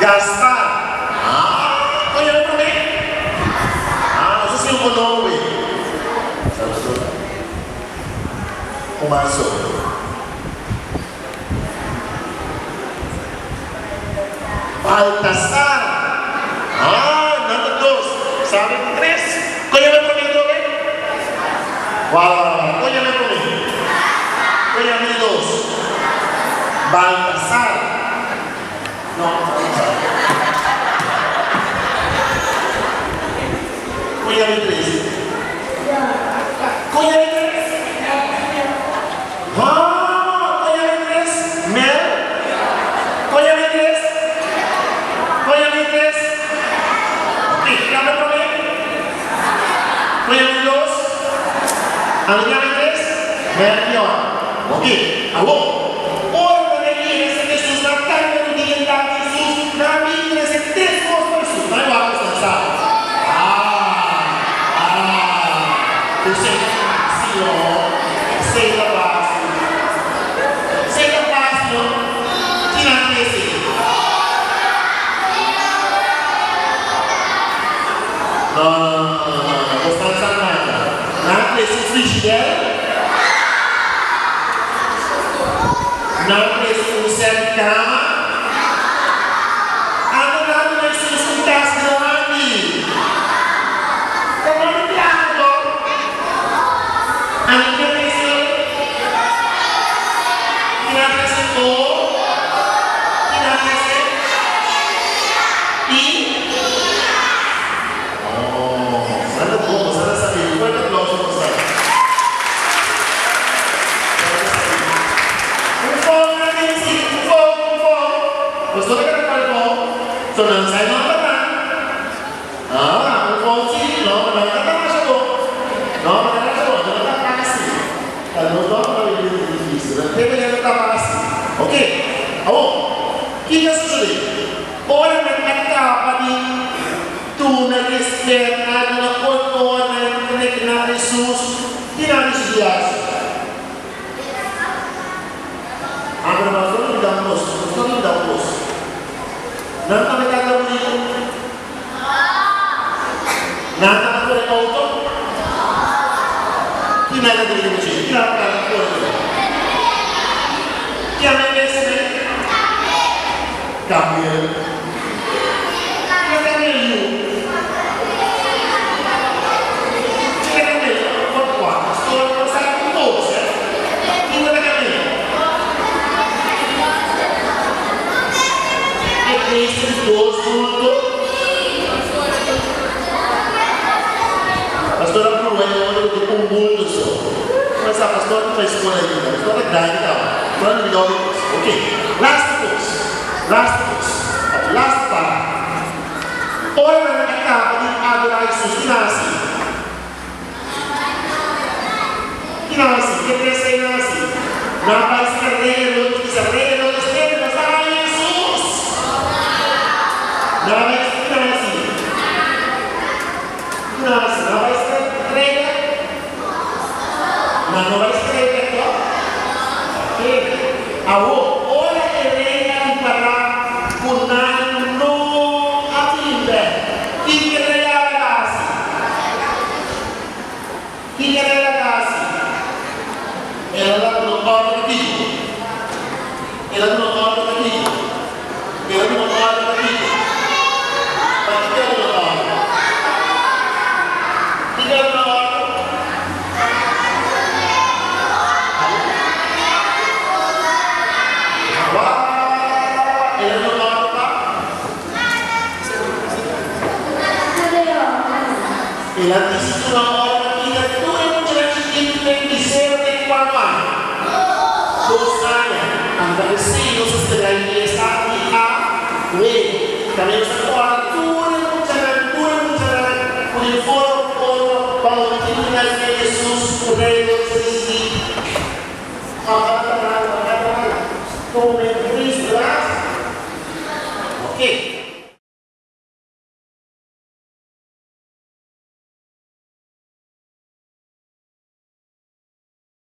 Gaspar. Ah, kon yama e promé? Ah, nos a siña un bon nomber. Sa nos lo ta. Un mas so. Baltasar. Ah, nan ta dos. Sabi ku tres. Kon yama e promé atrobe? Wou, wou, wou. Kon yama e promé? Kon yama e di dos? Baltasar. No, Baltasar. Kon yama e tres? Kon yama e tres? Haa! Kon yama e tres? Mel. Kon yama e tres? Kon yama e tres? Ok, yama e promé. Kon yama e dos? Ami yama e tres? Melchior. Ok, awor, ora nan a yega serka Hesus, nan tanta rudia di tata Hesus, nan a bin trese tres kos pa Hesus. Nan a wak nan sa. Haa! Haa! Esei ta fásil, no? Esei ta fásil. Esei ta fásil, no? Ki nan trese? No, no, no, no, no, no. Bos nan sa nada. Nan a trese un frigidèr? Nan a trese un sèt di kama? Anda nan duna Hesus un tas grandi. Ta no di algo. Ami ta trese Kina trese o Kina trese i Oh, sa ta bon, sa ta sabi. Un fuerte aplauso pa sa. Sa ta sabi. Un fon na Nancy, un fon, un fon. Pastor ta kanta cual fon? So nan sa e nomber nan. Ah, un fon si, no, ma nan ta masha bon. No, ma nan ta bon, nan ta fácil. Ta nos no ta bibi den difícil, nan te manera ta fácil. Ok, awor, kiko a sosodé? Ora nan a kaba di duna respet a duna honor na e na Hesus, ki nan disidí hasi? Ah, pero mas no ta bida un kos, nos no ta bida un kos. Nan tambe kanta buriku? Nan ta kore outo? Ki nan ta dirigi mucha? Ki nan ta kore outo? Ki nan ta mester? Kamel. Ki nan kamel yu? Ki nan kamel? Por kua? Pastor no sa ku kos, eh? Ki nan kamel? E trese di dos bulto. Pastor a prueba e otro ku un bulto so. Kuma sa pastor ta bai skola ainda. Pastor ta grandi kaba. Pastor a lubida hopi kos. Ok. Lastu kos. Lastu kos. Of lastu pará. Ora nan a kaba di adorá Hesus, ki nan a hasi? Ki nan a hasi? Ke trese ei nan a hasi? Nan a bai serka rei Herodes i bisa, Rei Herodes, tende nos a haña Hesus! Nan a bai, ki nan a hasi? Ki nan a hasi? Nan a bai serka rei bek? Nan no bai serka rei bek tòg? Oke. Awor, ora e rei a ripará ku nan no a bin bek, kiko e rei a laga hasi? Kiko e rei laga hasi? El a laga duna òrdu pa kiko? El a duna òrdu pa kiko? El a duna òrdu pa kiko? Pa kiko el a duna òrdu? Kiko el a duna òrdu? Wou! El a duna òrdu pa? El a disi duna òrdu pa kita tur e muchanan chikitu den di sero te kuato aña. Dos aña. Anto ta p'esei nos a selebrá e fiesta di awe. Tambe nos a kòrda tur e muchanan, tur e muchanan ku den forma ku otro pa motibu di nasimentu di Hesus ku Rei Herodes a disidí pa.